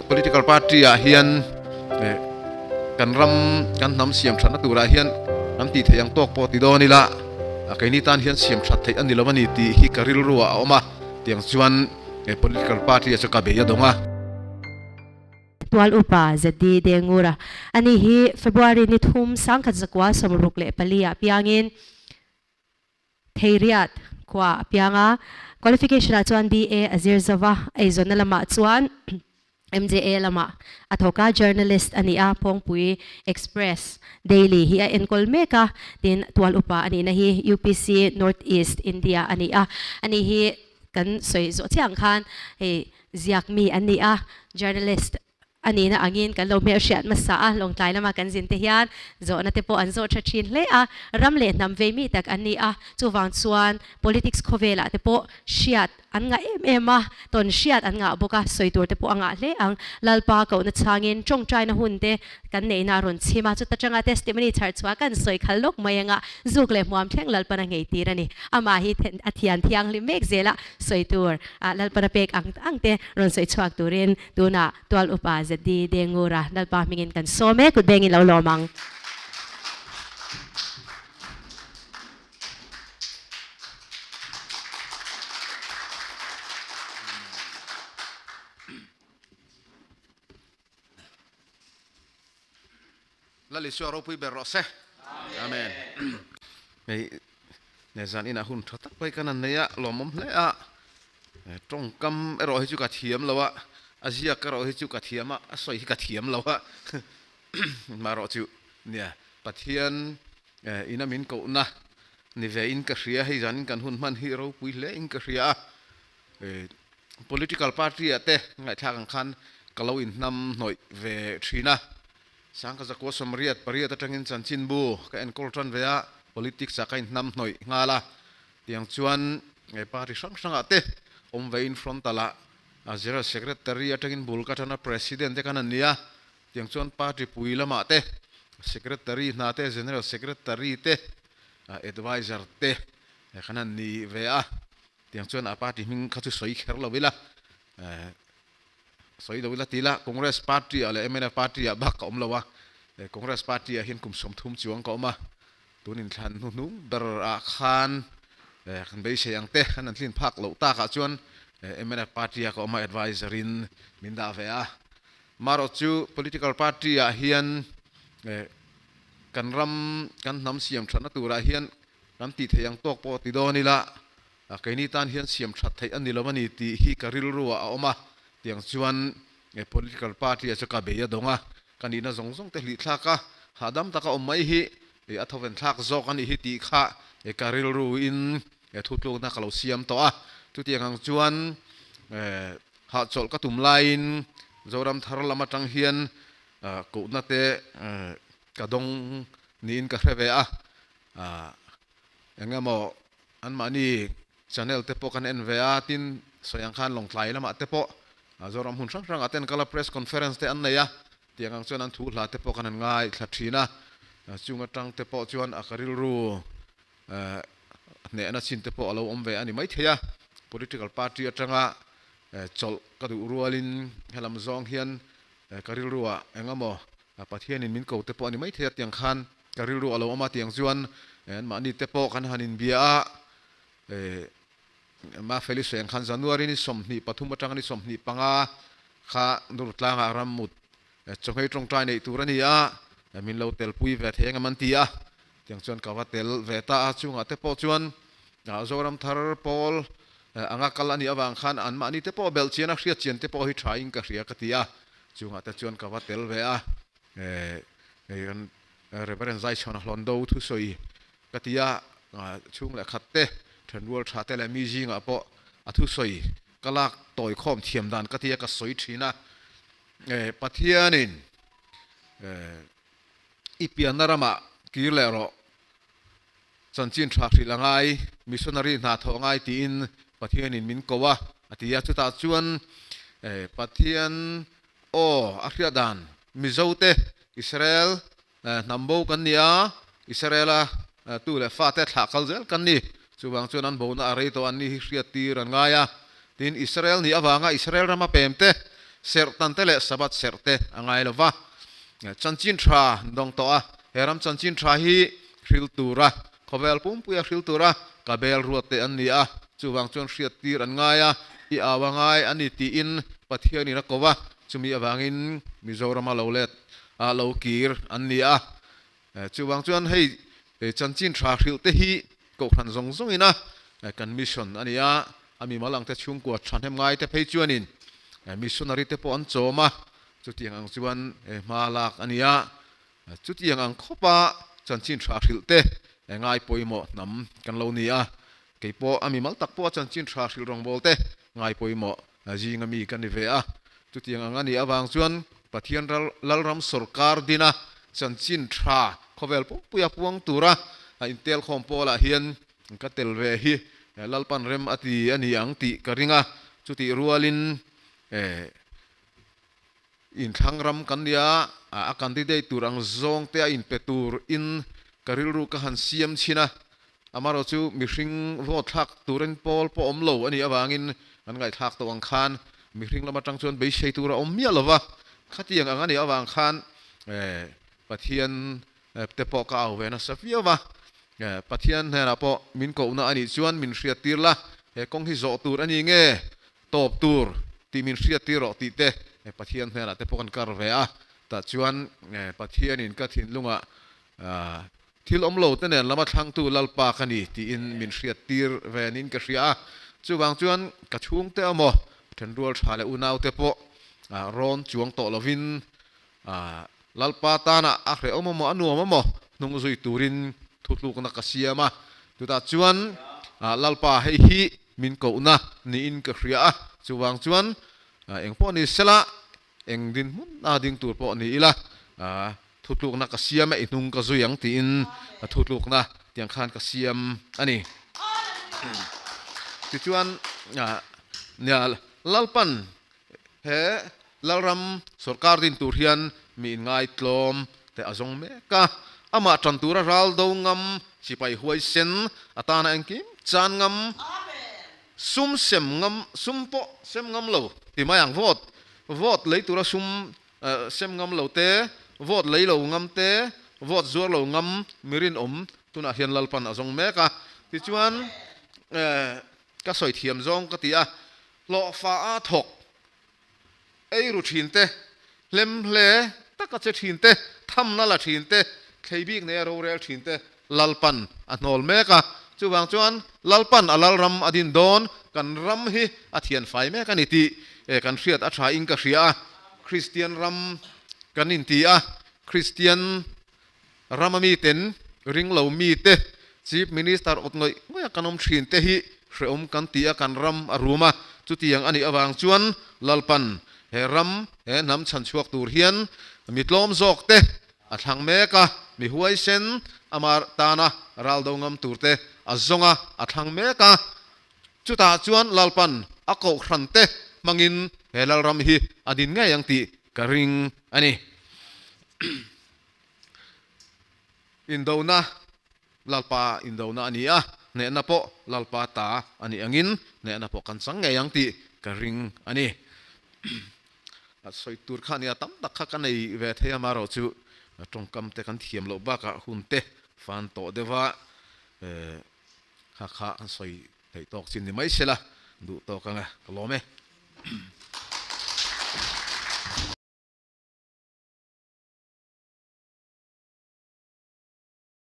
Political party ah hian kan ram kan hnam siam thatna turah hian kan tih theih ang tawk pawh ti dawn ila, keini tan hian siam that theih a ni lo a ni tih hi ka rilru ah a awm a, tiang chuan political party ah chu ka bei a dawng a. Tual upa ZD Dengura ani hi February ni thum 1964 ah piangin Theiriat khua a piang a, qualification ah chuan BA a zir zo va, eizawnna lamah chuan MJA lamah a thawk a, journalist a ni a, Phawngpui Express Daily hi a enkawl mek a, tin tual upa a nihna hi UPC North East India a ni a, ani hi kan sawi zawh chiah ang khan hei ziak mi an ni a, journalist A nihna angin kan lo hmelhriat hmasa a, Lawngtlai lama kan zin te hian zawhna te pawh an zawh tha thin hle a, ram leh hnam vei mi tak an ni a, chuvang chuan politics khawvelah te pawh hriat an ngah em em a, tawn hriat an ngah bawk a, sawi tur te pawh a ngah hle ang. Lalpa kohna changin tawngtaina hun te kan neihna a rawn chhim a, chuta tanga testimony chhar chhuah kan sawi khal lawk mai anga zuk leh hmuam thleng Lalpana ngei tir a ni. Amah hi a thian thianghlim mek zela sawi tur Lalpana pek ang ang te rawn sawi chhuak turin Tunah Tual Upa ZD Dengura Lalpa hmingin kan sawm e, kut bengin lo lawm ang. Lal Isua ropui ber rawh se. Amen. Hei ne zan inah hun tha tak mai kan han nei a, lawmawm hle a. Tawngkam erawh hi chu ka thiam lo a, a ziak erawh hi chu ka thiam a, a sawi hi ka thiam lo a. Marawh chu nia Pathian ina min kohna ni ve in ka hria, hei zanin kan hun hman hi ropui hle in ka hria a. Political party ah te ngaihthlak ang khan ka lo inhnam hnawih ve thin a. Sangkazakua 88 atangin chanchinbu ka enkawl tan ve a, politics ah ka inhnam hnawih nghal a. Tiang chuan party hrang hrangah te awm ve in frontal ah General Secretary atangin bul ka tan a, President te kan an ni a. Tiang chuan party pui lamah te Secretary hna te, General Secretary te, Adviser te kan han ni ve a. Tiang chuan a party hming kha chu sawi kher lo ila. Sawi lo ila ti ila, Congress party ah leh mnf party ah bak ka awm lo a, Congress party ah hian kum 30 chuang ka awm a, tun inthlan hnuhnung ber ah khan kan beisei ang te kan an tlin phak loh tak ah chuan mnf party ah ka awm a, adviser in min dah ve a. Marawh chu political party ah hian kan ram kan hnam siam thatna turah hian kan tih theih ang tawk pawh ti dawn ila, Keini tan hian siam that theih a ni lo a ni tih hi ka rilru ah a awm a, tiang chuan political party ah chu ka bei a dawng a, ka nihna zawng zawng te hlih thlak a, hahdam taka awm mai hi a thawven thlak zawk a nih hi tih kha ka rilru in thutlukna ka lo siam tawh a, chutiang ang chuan hahchawlh ka tum laiin Zoram thar lam atang hian kohna te ka dawng niin ka hre ve a. Engemaw anmahni channel te pawh kan en ve a, tin sawi ang khan Lawngtlai lamah te pawh Zoram hmun hrang hrangah ten kala press conference te an nei a, tiang ang chuan an thu hla te pawh kan han ngaithla thin a, chung atang te pawh chuan a ka rilru hnehna chin te pawh a lo awm ve a ni maithei a, political party atanga chawlh ka duh rualin helam zawng hian ka rilruah engemaw Pathianin min ko te pawh a ni maithei a, tiang khan ka rilru a lo awm a, tiang chuan mahni te pawh kan han inbia a, Mafeli sawi ang khan January ni 23 atanga ni 25 kha Durtlangah rammut chawhmei tawngtai neih tur a ni a, min lo telpui ve thei engem an ti a, tiang chuan ka va tel ve ta a, chungah te pawh chuan Zoram thar pawl anga kal a nih avang khan anmahni te pawh belh chian a hriat chian te pawh hi thain ka hria ka ti a. Chungah te chuan ka va tel ve a, kan Reverend Zaichhawna Hlawndo thusawi ka ti a, chhung leh khat te, thenrual tha te leh mi zingah pawh a thusawi ka lak tawi khawm thiam dan ka ti a, ka sawi thin a. Pathianin i pianna ramah kir leh rawh, chanchin tha hrilh a ngai, missionary hna thawh a ngai tiin Pathianin min ko a, a ti a. Chutah chuan Pathian aw a hriat dan Mizote Israel hnam bo kan ni a, Israela tu leh fate thlah kal zel kan ni. Chuvang chuan an bona a rei tawh an ni hi hriat tir an ngai a. Tin, Israel nih avanga Israel rama pem te, Serh tan te leh Sabbath serh te a ngai lo va. Chanchin tha dawng tawh a, he ram chanchin tha hi hril tura, khawvel pumpuia hril tura ka bel ruat te an ni a, chuvang chuan hriat tir an ngai a, i au a ngai a ni tiin Pathianin a ko va, chumi avangin Mizorama lo let a lo kir an ni a. Chuvang chuan hei chanchin tha hrilh te hi kohhran zawng zawngin a kan mission a ni a, a mimal ang te chhungkua thahnem ngai te phei chuanin missionary te pawh an chawm a, chutiang ang chuan hma lak a ni a, chutiang ang khawpa chanchin tha hrilh te ngai pawimawh hnam kan lo ni a, kei pawh a mimal tak pawh a chanchin tha hrilh rawngbâwl te ngai pawimawh zinga mi ka ni ve a, chutiang ang a nih avang chuan Pathian Lalram sawrkar dina chanchin tha khawvel pumpuia puang tura intelkhawm pawlah hian ka tel ve hi Lalpan rem a ti a ni ang tih ka ring a, chutih rualin inthlang ram kan nia a candidate tur ang zawng te a inpe tur in ka rilru ka han siam chhin a, amarawh chu mihring vote thlak turin pawl pawh awm lo a nih avangin kan ngaihthlak tawh ang khan mihring lam atang chuan beisei tur a awm miah lo va, khatiang ang a nih avang khan Pathian te pawh ka au ve nasa viau va, Pathian hnenah pawh min kohna a nih chuan min hriattir la, he kawng hi zawh tur a ni nge, tawp tur tih min hriattir rawh tih te Pathian hnenah te pawh kan kar ve a, tah chuan Pathianin ka thinlungah thil awm lo te nen lama thlangtu Lalpa ka ni tiin min hriattir ve niin ka hria a, chuvang chuan ka chhungte emaw thenrual tha leh unaute pawh rawn chuang tawh lovin Lalpa tana a hrehawm emaw a nuam emaw hnung zui turin thutlukna ka siam a, chutah chuan Lalpa hei hi min kohna niin ka hria a, chuvang chuan eng pawh ni sela eng dinhmun a ding tur pawh ni ila thutlukna ka siam a, i hnung ka zui ang tiin thutlukna tiang khan ka siam a ni. Tichuan Lalpan He Lalram sawrkar din tur hian mi inngaitlawm te a zawng mek a, amah tan tura ral do ngam, sipai huaisen atana engkim chan ngam, sum sem ngam, sum pawh sem ngam lo ti mai ang, vote, vote lei tura sum sem ngam lo te, vote lei lo ngam te, vote zuar lo ngam mi rinawm tunah hian Lalpan a zawng mek a, tichuan ka sawi thiam zawng ka ti a. Hlawhfa a thawk ei ru thin te, hlem hle taka che thin te, thamna la thin te, thlei bik nei a rorel thin te Lalpan a hnawl mek a. Chuvang chuan Lalpan a Lalram a din dawn, kan ram hi a thian fai mek a ni tih kan hriat a tha in ka hria a. Kristian ram kan inti a, Kristian Rama miten ring lo mite Chief Minister awt ngawih ngawih a kan awm thin te hi hrehawm kan ti a, kan ram a rum a, chutiang a nih avang chuan Lalpan he ram he hnam chhan chhuak tur hian mi tlawm zawk te a thlang mek a, mi huaisen ama tana ral do ngam tur te a zawng a, a thlang mek a, chutah chuan Lalpan a kohhran te hmangin he Lalram hi a din ngei ang tih ka ring a ni. Indona, Lalpa indona a ni a, hnehna pawh Lalpa ta a nih angin hnehna pawh kan chang ngei ang tih ka ring a ni. A sawi tur kha nia tam tak kha ka nei ve thei a, amaherawh chu tawngkam te kan thiam loh bakah hun te fan tawh deuh a, kha kha an sawi theih tawk chin ni mai se la, duh tawk ang e, ka lawm e.